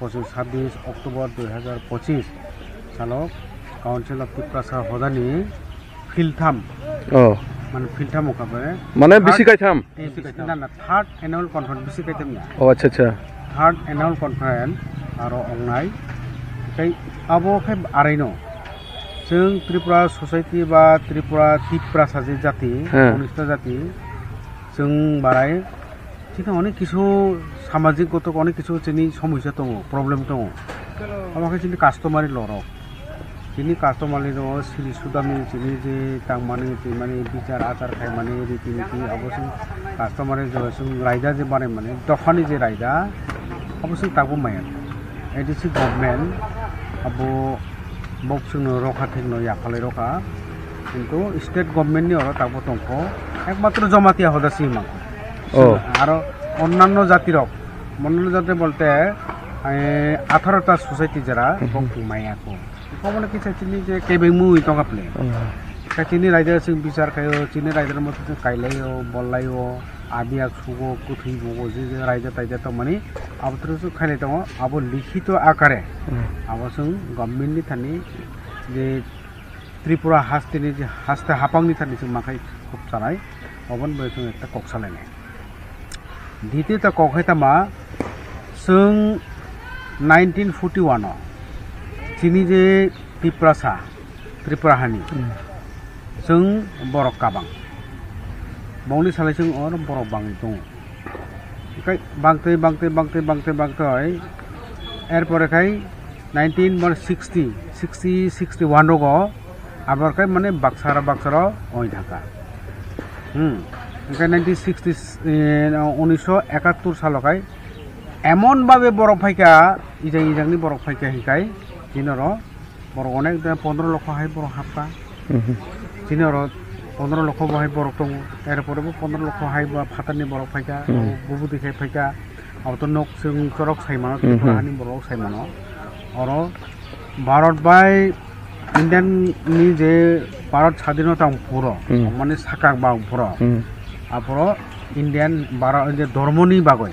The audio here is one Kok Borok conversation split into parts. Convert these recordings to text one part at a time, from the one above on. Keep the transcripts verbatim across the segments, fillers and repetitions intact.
Pochin sabbish October dui hazar pochis salo Council of Tiprasa hodani philtham, Oh. mane philtham wngkha be Mane bisi third, kaitham? eh, bisi kaitham. Na, na, third annual conference bisi kaitham ya. Oh, acha, acha. Third annual conference aro ongnai. Tei abo khe araino chwng Tripura society ba Tripura Tiprasa je jati, Hmm. Konista jati, chwng barai Chini onek kisu samajik goto onek kisu chini somosya tongo, problem tongo. Omo khe chini customary law rok. Chini customary law siri sudami chini je tangmani, tini bichar achar khaimani, riti niti abo sing customary law sing raida je banaimani, dophani je raida, abo sing tabuk maya. A D C government abo bok chwngno rokha thikno yaphalai rokha. Kintu state government ni oro tabuk tongkho. Ekmatro Jamatia hoda si mangkho. Oh. Aro onnanno jati rok, onnanno jati bolte, eh, atharo ta society jera Mhm. bok maya ko. Omo kisa chini je kebeng mui tongkha ple. Oh. Ka chini raida sing bichar khayo, chini raida mo kailai o, bolai o, abiyak sugo, kuthwi bugo, je je raida taida tongmani, abo tro su khailai tongo, abo likhito akare. Hmm. Abo sing government ni thani je Tripura hasteni je haste hapangni thani chwng makhai khub chanai, oboni bai chwng ekta kok salainai. Diti ta kok hai tama chwng nineteen forty one o chini je Tiprasa, Tripura hani Hmm. chwng borok kabang. Bongni salai chwng or borok bangwi tongo. Kai bangtwi, bangtwi, bangtwi, bangtwi, bangtwi. Erpore khai nineteen sixty, sixty, sixty one rogo abor khai mane baksara, baksara oi thangkha. Hmm. Khai nineteen sixty, eh, unisho ekattor salo khai emon babe borok phaikha, ijang ijangni borok phaikha hikai, tinoro Borok onek da pondro lokho hai borok hapkha. Mhm. Chini oro pondro lokho bo hai borok tongo. Er pore bo pondro lokho hai bo phatarni borok phaikha, Mhm. abo bubu dikhai phaikha. Abo to nok chwng chorok sai mano, Mhm. Tripura hani borok sai mano. Oro Bharat bai Indian ni je Bharat sadinota wng phuro, Mhm. mane sakak ba wng phuro. Mhm. Aphuro Indian Bharat je dhormoni bagoi.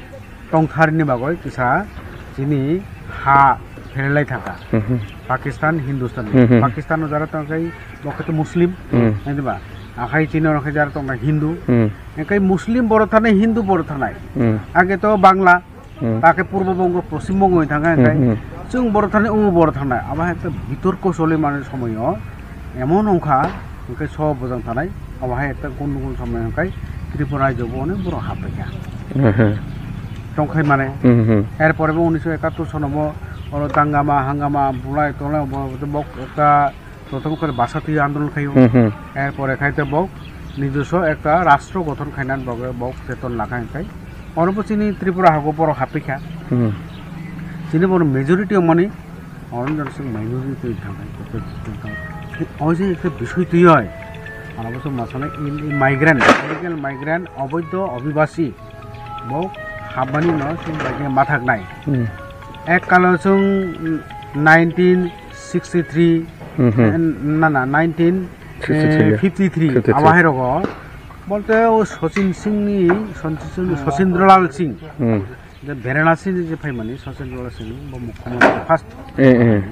Tongtharni bagwi kisa chini ha pherelai thangkha. Mhm. Pakistan, Hindustan. Mhm. Pakistan o jara tongkhai bo khe to Muslim, Hmm. nai diba? Akhai chini oro khe jara tongkha Hindu. Hmm. Engkai Muslim borok thanai, Hindu borok thanai. Hmm. Age to Bangla, Hmm. ta khe Purbo Bongo, Poschim Bongo wng thangkha engkai. Hmm, hmm. Chwng borok thanai, o borok thanai. Abo hai khe bitorko choli mani somoyo emon wngkha, Hwnkhe so bwjang thanai, abo hai ekta gundugul somoi hwnkhe Tripura rajyo bo onek borok haphaikha. Mhm. Tongkhai mane. Mhm. Erpore bo unisho ekattor sono bo oro dangama, hangama, bulai tolai bo, bo ekta prothom kore basa twi andolon khaio. Mhm. Erpore khai te bo nijoswo ekta rastro gothon khainani bagwi bo cheton lakha hwnkhe. Oro bo chini Tripura hago borok haphaikha. Mhm. Chini bono majority wngmani Oro jora chwng minority twi thangkha, twi thangkha. O je ekta bisoi twi oi. Aro bo chwng ma sanai in, in migrant, illegal migrant, oboidho obhibasi. Bo hapmani no chwng bai khe ma thaknai. Hmm. Ek kalo chwng nineteen sixty three, Hmm, hmm. eh, na, na, nineteen fifty three, eh, ya. Fifty three, fifty three. Abo hai rogo. Bolte o Sachin Singh ni, Sachin, Sachin Lal Singh. Hmm. Je Varanasi ni je phaimani Sachin Lal Singh bo mukhyamantri first. Eh, eh.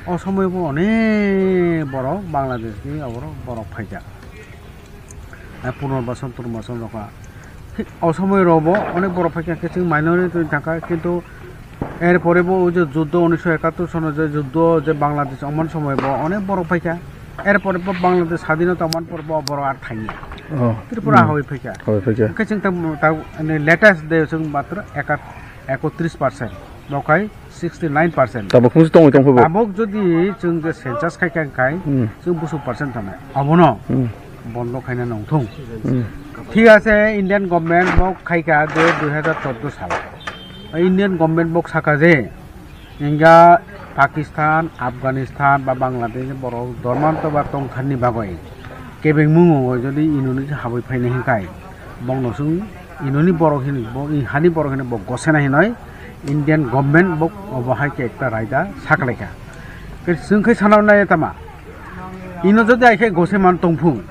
O somoi bo onek borok Bangladesh ni oborok borok phaikha. Eh, Purnobasan, Purnobasan rokha. Thik o somoi rok bo onek borok phaikha, khe chwng minority thangkha, kintu er pore bo o je juddo unisho ekattor sono je juddo je Bangladesh oman somoi bo onek borok phaikha. Er pore bo Bangladesh sadinota man pore bo borok ar thangya. Oh. Tripura Hmm. hawi phaikha. Hawi phaikha. Hwnkhe chwng ta, ta, ani latest de chwng matro eka-, ekotris percent. Bokhai sixty nine percent. Tabuk phung tongwi tongphu bo. Tabuk jodi chwng je census khai khai khai, Hmm. chwng busu percent thanai. Abono Hmm. bondo khaina nongthung. Hmm. Thik ase, Indian government bo khaikha je dui hazar chordo sal. Indian government bo saka je Hingga Pakistan, Afghanistan ba Bangladesh borok dormanto ba tongtharni bagwi kebengmung o jodi Indonesia habwi phainai hwnkhe bongno chwng Indoni borok hini bo, i hani borok hini bo gosena hinoi Indian government bo obo hai khe ekta raida saklaikha. Khe chwng khe sana nai tama? Ino jodi ai khe gose man tongphung,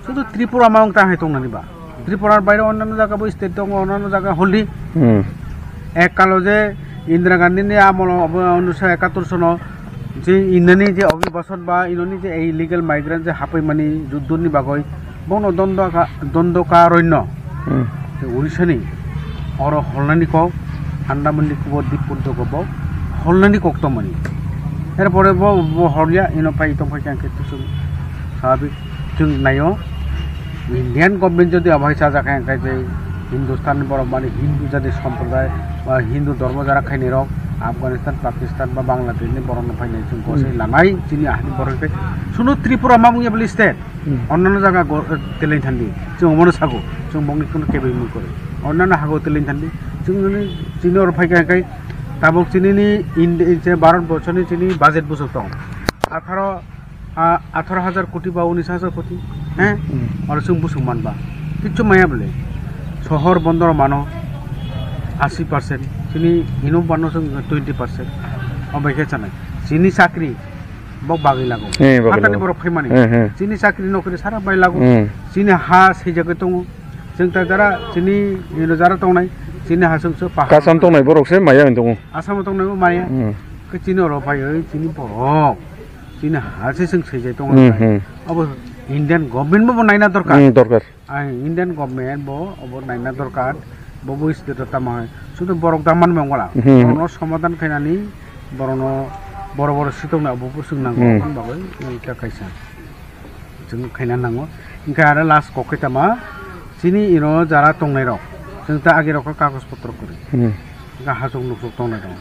sudu Tripura ma wng ta hai tongnani ba? Tripura baire onnanno jaga bo state tongo, onnanno jaga holi. Hmm. Ek kalo je Indira Gandhi ni amolo obo unisho ekattor sono je inani je obhibason ba inani je illegal migrant je hapai mani juddoni bagoi bono dondo ka, dondo ka roinno. Hmm. Te Odisha ni oro holnani kok, Andaman Nicobar Dippundo kok bo holnani kok tongmani. Erpore bo, bo holya ino pai tong pai khe tusung sabi tung nayo. Indian government jodi abai sajak khe, khe je Hindustan borok mani Hindu jati somproday ba Hindu dhormo jara khainai rok Afghanistan, Pakistan ba Bangladesh ni borok no phainai chwng gosai Hmm. lanai chini ahini borok khe suno Tripura mamung ya bali state. Hmm. Onnano jaga go-, teleng thandi chwng omono sago chwng bongni kuno kebeng mung kore onnano hago teleng thandi chwng nini chini oro phaikha khe tabok chini ni Indi-, je Bharat borso ni chini budget busuk tong atharo ah, atharo hajar koti ba unis hajar koti, he? Hmm. Oro chwng busuk manba. Kichu maya bole. Sohor bondor mano asi percent. Chini hino bano chwng twenty percent. Obai khe chanai. Chini chakri, bo bagwi lago. He, bagwi Hatani lago. Borok phaimani. He, he. Chini chakri nokri sara bai lago. Hmm. Chini ha sejagwi tongo. Chwng ta jara, chini hino jara tongnai. Chini ha chwng se pahar. Kasam tongnai borok se maya wng tongo. Asamo tongnai bo maya. Hmm. Khe chini oro bai, oi, chini borok. Chini ha se chwng sejai tongo Hmm, nai. Hmm. Abo Indian government bo, bo naina dorkar. Hmm, dorkar. Ai, Indian government bo, bo naina dorkar. Bo, bo state o tamo hai. Sudu borok da man mongla. Hmm. Borokno somadan khainani, borokno boro boro sitokna abo bo chwng nango. Hmm. Aboni bagwi nang ta kaisa. Chwng khaina nango. Hingkhe aro last kok khe tama chini ino jara tongnai rok. Chwng ta agi rok kagoj potro kwrwi. Hmm. Hingkhe hachuk nuksuk tongnai rok.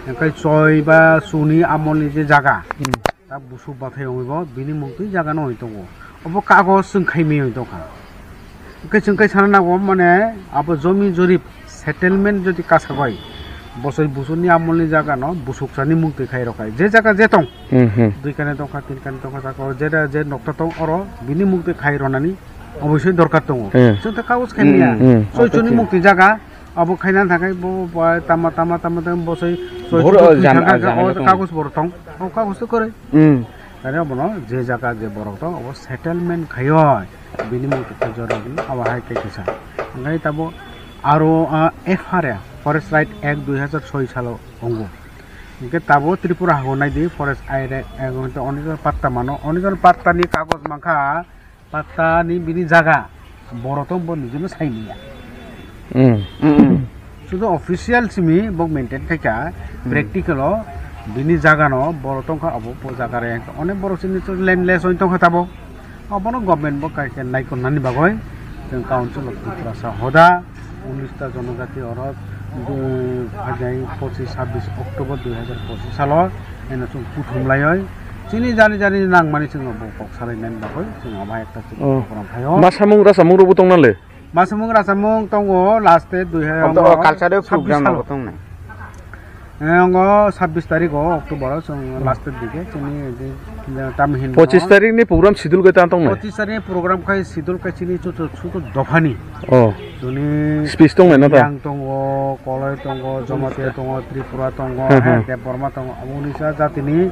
Hingkhe choi ba chuni amolni je jaga. Hmm. Ta busuk bathai wngwi bo bini mung twi jaga no wngwi tongo. Obo kagoj chwng khai miyoi tongkha. Hwnkhe chwng khe sana nango, mane abo jomi jorip settlement jodi kasagoi bosoi busuni amolni jaga no busuk sani mung twi khai rwkha. Je jaga je tong, Hmm, hmm. dui kane tongkha, tin kane tongkha, saka o je da je nokta tong oro bini mung twi khai rwnani obosoi dorkar tongo. Hmm. Chwng ta kagoj khai manya. Hmm, hmm. Choi chuni mung twi jaga, Abo khaina thangkhe bo ba tama, tama, tama, tama bosoi soi Boro soi jan-, thangkha jan-, khe o jan-, kagos bo tong. O kagos to kwrwi. Hmm. Tare abono je jaga je borok tong, abo settlement khaio. Bini mung twi jora bini abo hai khe kisa. Hingkhe tabo aro, ah, F R A, Forest Right Act dui hazar soi salo tongo. Hingkhe tabo Tripura hago naidi Forest Act, Act, Act, onek jon patta mano, onek jon patta ni kagos mankha. Patta ni bini jaga, borok tong bo nijino sai manya. Hmm. Hmm, hmm. Sudu official simi bo maintain khaikha, Hmm. practical o bini jaga no borok tongkha, obo bo jaga re. Onek borok chini to landless oi tongkha tabo. Obono government bo kaikha naikolnani bagoi chwng council of Tiprasa hoda. Unis ta jonojati oro, eh, phainai pochis, sabbish October dui hazar pochis salo, eno chwng kuthum laioi. Chini jani jani nangmani chwng bo kok salainani bagwi chwng abo hai ekta chwng Oh. program khaio. Ma samung ra samung rokbo tongna le? Ma samung ra samung tongo last date dui hazar Obo to cultural sabbish program salo. Rokbo tongnai. Eh, ongo sabbish tarik o October o chwng last date dige chini je, je tam hin Pochis tarik ni program schedule khe ta tongnai? Pochis tarik ni program khai schedule khai chini chutu chutu dophani. Oh. Chini Speech tongnai na ta? Yang tongo, Koloi tongo, Jamatia tongo, Tripura tongo, Hmm, hmm. eh, Debbarma tongo. Abo unisa jatini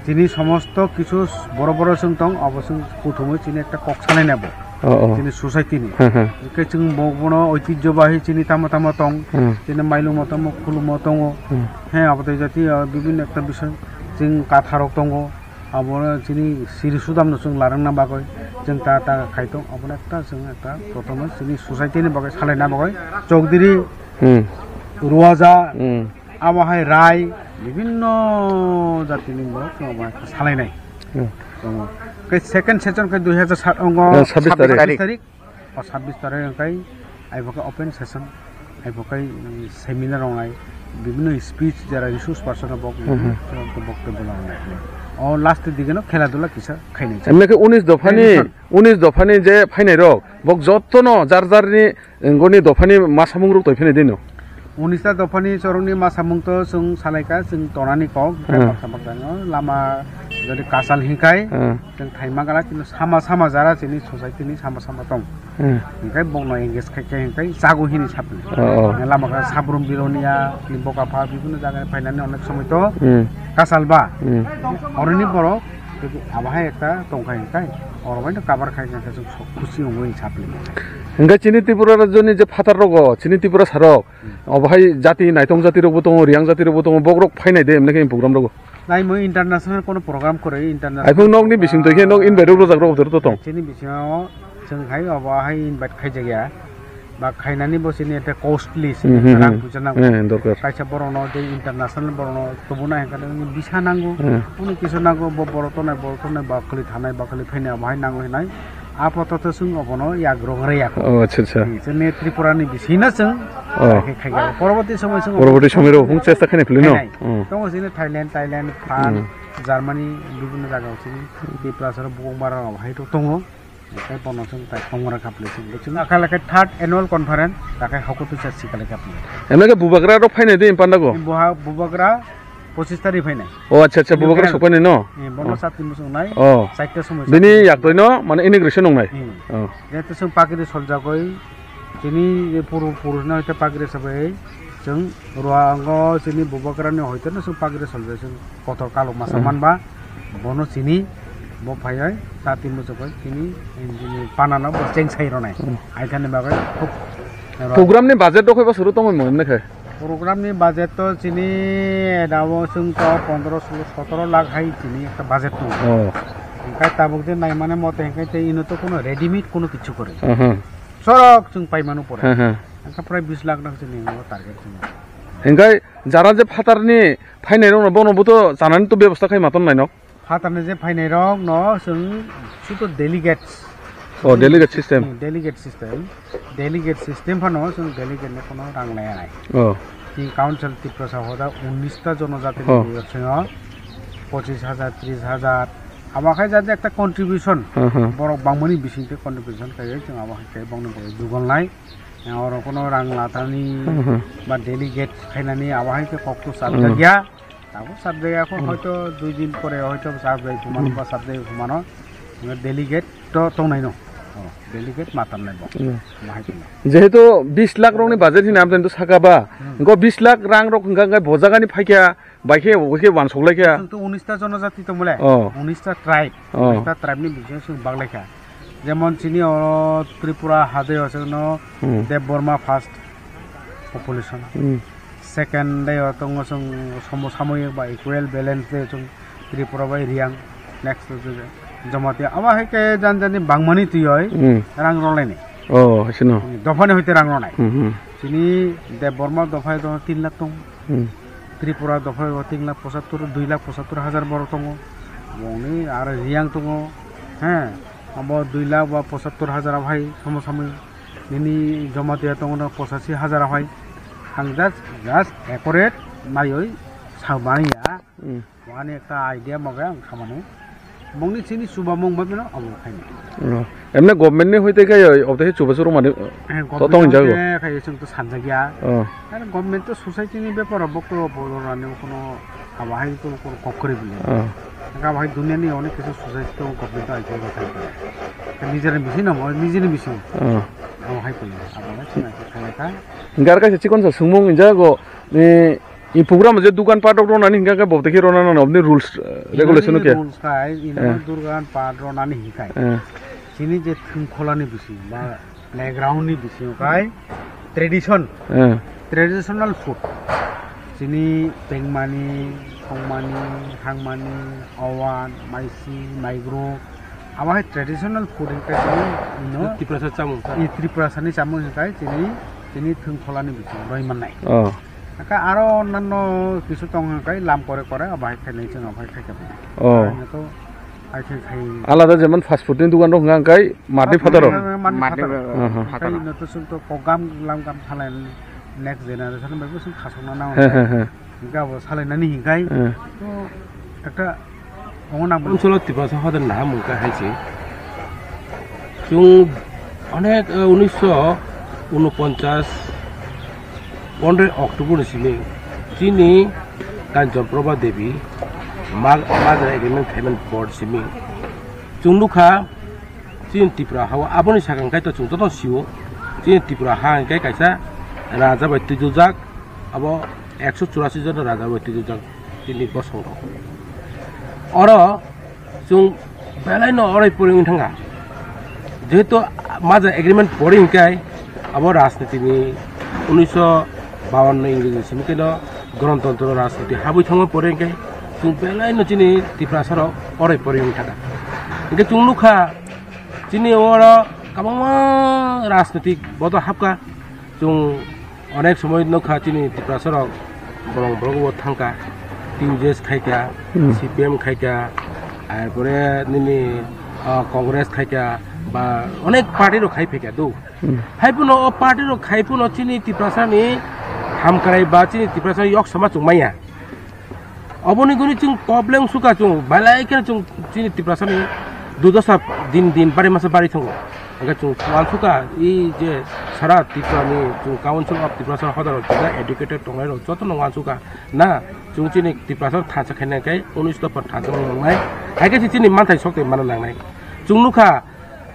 chini somosto kisu boro boro chwng tong, abo chwng kuthumwi chini ekta kok sanai nabo. Oh, oh. Chini society ni. Hmm, hmm. Hwnkhe chwng bo bono oitijyo bahi chini tamo tamo tong. Hmm. Chini mailumo tamo khulumo tongo. Hmm. He, abo tei jati, ah, bibinno ekta bisoi chwng katharok tongo. Abono chini siri sudamno chwng larwkna bagwi chwng ta ta khai tong. Abono ekta chwng ekta prothome chini society ni bagwi salaina bagwi Chowdhury, Hmm. Ruaja, Hmm. abo hai Rai, bibinno jatini borok chwng abo hai salainai. Hmm. Tongo. Khe second session khe dui hazar sat ongo Eh, sabbish sabbish tarik. Tarik. O sabbish tarik wngkha, ai bo khe open session, ai bo khe, mm, seminar wngnai, bibinno speech, jara resource person rok bok, Mhm. bok, bok, bok, bok, bok, bok, o last dige no khela dula kisa khainai. Emne khe unis dophani, Khainai sir. Unis dophani je phainai rok, bok jotto no jar jar ni, ngoni dophani ma samung rok toi phainai dino. Unista dophani chorokni ma samung to chwng salaikha, chwng tonani kok, Hmm. baksa baksa no lama jodi kasal hinkhai, Hmm. chwng thaima gana, kintu sama sama jara chini society ni sama sama tong. Hmm. Hinkhai bokno engage khai khai hinkhai chago hini sapni. Oh, oh. Lama kha Sabrum Bilonia, Boka Pha, bibinno jaga ni phainani onek somoi to Hmm. kasal ba. Hmm. Oroni borok abo hai ekta tongkha hinkhai. Borok bai no kabar khai kha khe chwng sok khusi wngwi saplimo. Hwnkhe chini Tripura rajyoni je phatar rogo, chini Tripura sarok, hmm, obo hai jati, naitong jati rokbo tongo, Riyang jati rokbo tongo, bokrok phainai de, emne khe program rogo. Nai mui international kono program kwrwi, international. Aphung nokni bising twi khe nok invite rok rwjak rok to tong. Chini bisingo chwng hai obo hai invite khaijak ya. Ba khainani bo chini ete costly, hmm, hmm, rang hmm, puisa nango. Eh, dorkar. Kaisa borokno je international borokno tubuna hwnkhe nini visa nango. Hmm. Ono kisu nango, bo borok tongnai, borok tongnai, ba khwlwi thanai, ba khwlwi phainai, abo hai nango hinai. Apatot chwng obono yagrok rwya kho. Oh, acha, acha. Hmm, chini Tripura ni bisingno chwng, oh, khe khaikha. Poroboti somoi chwng, poroboti somoi rok phung chesta khainai philwi no? Khainai. Hmm. Tongo chini Thailand, Thailand, France, hmm, Germany, bibhinno jaga o chini Tripura saro bukung bara rok hai to tongo. Tei bono chwng tai kongora kha pli chwng. Chwng akha lakhe third annual conference, takhe hokutwi cha sikha lakhe pli. Emne khe bubagra rok phainai de panda go? Buha-, bubagra pochis tarik phainai. Oh, acha, acha, bubagra sok phainai no? Eh, bono, oh, chati muchung nai. Oh. Chaita somoi bini yaktoi no, mane inauguration wngnai. Hmm. Oh. Jeto chwng pakiri soljagoi, chini puru-, purusna hoite pakiri sabai, chwng Rwango chini bubagrani hoite no chwng pakiri soljai chwng. Kotor kalo masa, hmm, manba, bono chini, bo phaiwi chati muchukwi chini, chini panano bo cheng sai rwnai. Hmm. Aithani bagwi khub ro-, program ni budget rok khe bwswk rw tongwi mano hwnwi khe? Program ni budget to chini edao chwng to pondro, solo, sotoro lakh hai chini ekta budget tongo. Oh. Hwnkhe tabuk je naimani mote hwnkhe tei ino to kuno readymade kuno kichu kwrwi. Aha. Sorok chwng paimano pore. Ha, ha. Hwnkhe prai bis lakh no chini o target chini. Hwnkhe jara je phatarni phainai rokno bono bo to chanani to bebosta khai ma ton nai no? Phatarni je phainai rok no chwng suto delegates. Oh, delegate system. Hmm, delegate system. Delegate system phano chwng delegate no kono rang laya nai. Oh. Chini council Tiprasa hoda unis ta jonojati, oh, ni bisingo pochis hajar, tris hajar. Abo khai jate ekta contribution. Hmm, hmm. Borok bangmani bisingtwi contribution khai chwng abo hai khai bongni bagwi jugol nai. Oro kono rang latani, hmm, hmm, ba delegate khainani abo hai khe kok to, hmm, sajak ya. Tabuk sabjaya kho, hmm, hoito dui din pore hoito sabjai phumano, hmm, ba sabjai phumano. Delegate to tongnai no. Oh, delegate matam nai bo. Hmm. Bahai tongno. Jehetu bis lakh rokni budget hini amtani to saka ba. Hmm. Go bis lakh rang rok hwnkha hwnkhe bo jagani phaikha, bai khe bo khe wansuk lai kha. Chwng to unis ta jonojati tongmole. Oh. Unis ta tribe. Oh. Unis ta tribe ni bising chwng bak lai kha. Jemon chini o Tripura hajai o chwngno, hmm, Debbarma first population. Hmm. Second dai o tongo chwng somo samoyik ba equal balance dai o chwng Tripura bai Riyang, next o chwng Jamatia. Abo hai khe jan jani bangmani twi oi, hmm, rang rolaini. Oh, haisino. Dophani hoite rang ronai. Hmm, hmm. Chini Debbarma dophai do tin lakh tong. Hmm. Tripura dophai o tin lakh pochattor, dui lakh pochattor hajar borok tongo. Bongni aro Riyang tongo. He. Abo dui lakh ba pochattor hajar abo hai somo samoi nini Jamatia tongo no pochashi hajar abo hai. Ang just, just accurate naiwi samani ya. Hmm. Ani ekta idea moge ang samani. Bongni chini chubamung bai bino abo khaini. Oh. Emne government ni hoite khe obo khe chubachu rwmani. Eh, to tong government jago. Hoite khe chwng to sanjak ya. Oh. Ar government to society ni bepar o bokto bo rani kono abo hai to kono kok kwrwi bini. Oh. Abo hai dunia ni onek kisa society to government to aiko kok. Nijera bisi no mo, nijera bisi. Oh. Abo hai puli. Abo hai sina khe khalai kha. Gar kaisa chikon sa sumung injago ni i program je dukan patok rok nani hingka khe bobde khe rona nani obni rules, eh, regulation khe. Rules khai, ino, eh, dukan pat rok nani hingkai. Eh. Chini je thwngkhola ni bisi ba playground ni bisingo khai tradition, eh, traditional food. Chini tengmani, songmani, hangmani, owan, maisi, maigru. Abo hai traditional food hingkai chini ino Tiprasa chamung. I Tiprasa ni chamung hingkai chini, chini thwngkhola ni bisingo roi mannai. Oh. Hingkai aro onnanno kisu tong hingkai lam kore kore abo hai khainai chwng abo hai khai khe. Oh. Aro hingkhe to Hai khai khai. Alada jemon fast food ni dukan rok hwnka hwnkhe matni phataro. Matni phataro. Aha. Hwnkhai ino to chwng to program lam kam salai next generation bai bo chwng khasokna nango. He, he, he. Hingkhe abo salainani hingkhai. He. To ekta omo nang. Unsolo Tiprasa hodan naha mungkha hai se. Chwng onek, eh, unisho unoponchas pondroi October ni simi chini Kanchan Prabha Devi Mag-, Mother Agreement Payment Board simi. Chwng nukha, chini Tripura ha-o, aboni sakang kaitor chwng joto sio, chini Tripura ha hwnkhe kaisa raja bai twijojak, abo ekso churasi jon raja bai twijojak chini bosong rok. Oro chwng Belai no orai pori wng thangkha. Jehetu maja agreement pori hingkai abo rajniti ni unisho bawanno Ingreji simi keno Ganatantro rajniti habwi thangma pori hingkai chwng belai no chini Tiprasa rok orai pori wng thangkha. Hingke chwng nukha chini oro kwbangma rajnitik bodol hapkha. Chwng onek somoi nukha chini Tiprasa rok bolong bolong bo thangkha, T U J S khaikha, Hmm. C P M khaikha, ar pore nini, ah, Congress khaikha, ba onek party rok khai phaikha do. Hmm. Hai phano o party rok khai phano chini Tiprasa ni hamkrai ba chini Tiprasa yok sama chwng maya. Oboni guni chwng problem suka chwng belai khe chwng chini Tiprasa ni dudosa din din bari masa bari thango. Hingke chwng uansukha i je sara Tripura ni chwng Council of Tiprasa hodar rok educated tongnai rok joto no uansukha na chwng chini Tiprasa thansa khaina khe unis dopha thansa nangnai. Hai khe chini manthai sok tei mana nangnai. Chwng nukha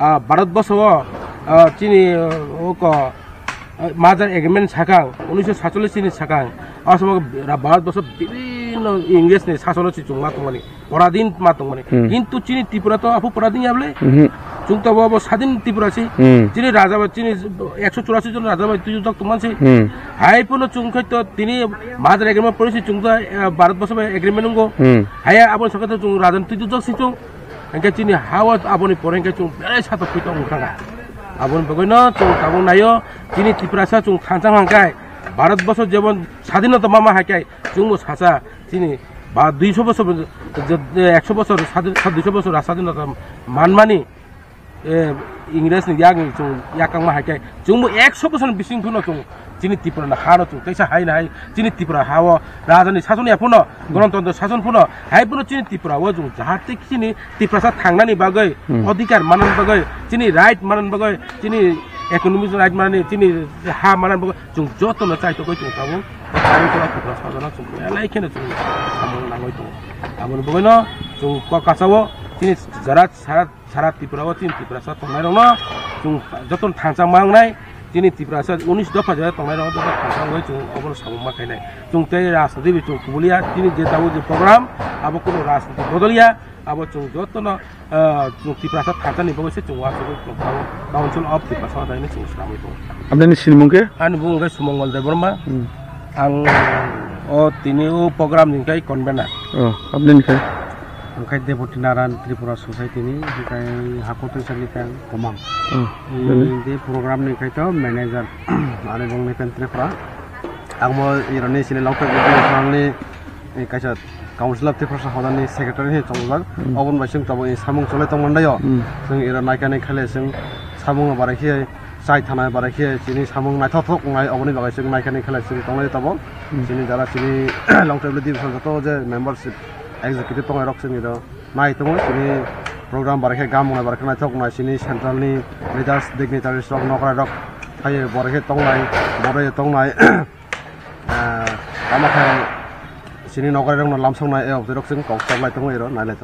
ah, Bharat borsho o, ah, chini, ah, oko, ah, merger agreement sakang, unisho satchollish ni sakang, o somoi ra-, Bharat borsho bibhinno English ni sasono si chwng ma tongmani, poradhin ma tongmani. Hmm. Kintu chini Tripura to aphu poradhin ya bole? Mhm. Chwng to bo, bo sadhin Tripura si. Hmm. Chini raja ba chini ekso churasi jon raja ba twi jok tongman si. Hmm. Hai pono chwng khai to tini merger agreement pori si chwng to, ah, Bharat borsho bai agreement wngko. Hmm. Hai abo sakha to chwng raja twi jok si chwng. Hingke chini ha-o aboni pore hingke chwng belai satok pito wng thangkha. Aboni bagwino chwng tabuk naio, chini Tiprasa chwng thansa hwnkhe Bharat borsho jebon sadhinota mama hai khe chwngbo sasa chini ba duiso bosor, je, je ekso bosor sadhin-, duiso bosor sadhinota manmani, eh, Ingres ni yakni chwng yakkangma hai khe chwngbo ekso bosorni bising phano chwng chini Tripura ni ha no chwng teisa hai nai, chini Tripura ha o raja ni sason ya phano, Ganatantro sason phano, hai phano chini Tripura o chwng jahate chini Tiprasa thangnani bagwi, Hmm. odhikar manani bagwi, chini right manani bagwi, chini economic right manani, chini ha manani bagwi chwng joto no chaitokgwi chwng tabuk. Chari tola Tripura sajana chwng belai kheno chwng samung nangwi tongo. Aboni bagwi no chwng kok kasao chini jara sara sara Tripura o chini Tiprasa tongnai rokno chwng jotono thansa ma wngnai, chini Tiprasa unis dopha jora tongnai rokno joto thansa wngwi chwng obono samung ma khainai. Chwng tei rajniti bai chwng kubuliya, chini je tabuk je program abo kuno rajniti bodoliya, abo chwng jotono, ah, chwng Tiprasa thansa ni bagwi se chwng uansugwi chwng tabuk Council of Tiprasa hoda hinwi chwng swnamwi tongo. Aboni sinimung khe? Ani bumung khe Sumongol Debbarma. Hmm. Ang o tini o program ni khe convener. Oh, aboni khe? Ang khe Deputy Narayan Tripura Society ni, hingkhe Hakutisani khe ang Komang. Oh, Ni bini? Di program ni khe to manager, ani bung ni pen Tripura. Ang bo ironi sini Longpet ni, ni kaisa Council of Tiprasa Hoda ni secretary he chongjak. Hmm. Obon bai sing tabo ni samung cholai tong mandaio. Hmm. Sing iro naikani khale sing samung barai khe chai thanai barai khe chini samung naithok thok nai oboni bagai chwng naikani khelai chwng tonglai tabuk. Hmm. Chini jara chini Longthaibli division joto je membership executive tongnai rok chini rok nai tongo chini program barai khe gam wngnai barai khe naithok wngnai chini central ni leaders dignitaries rok nokrai rok phai barai khe tongnai borai tongnai, ah, tamo khe chini nokrai rok no lamsok nai e rok chwng kok chaplai tongo ero nailai tongo.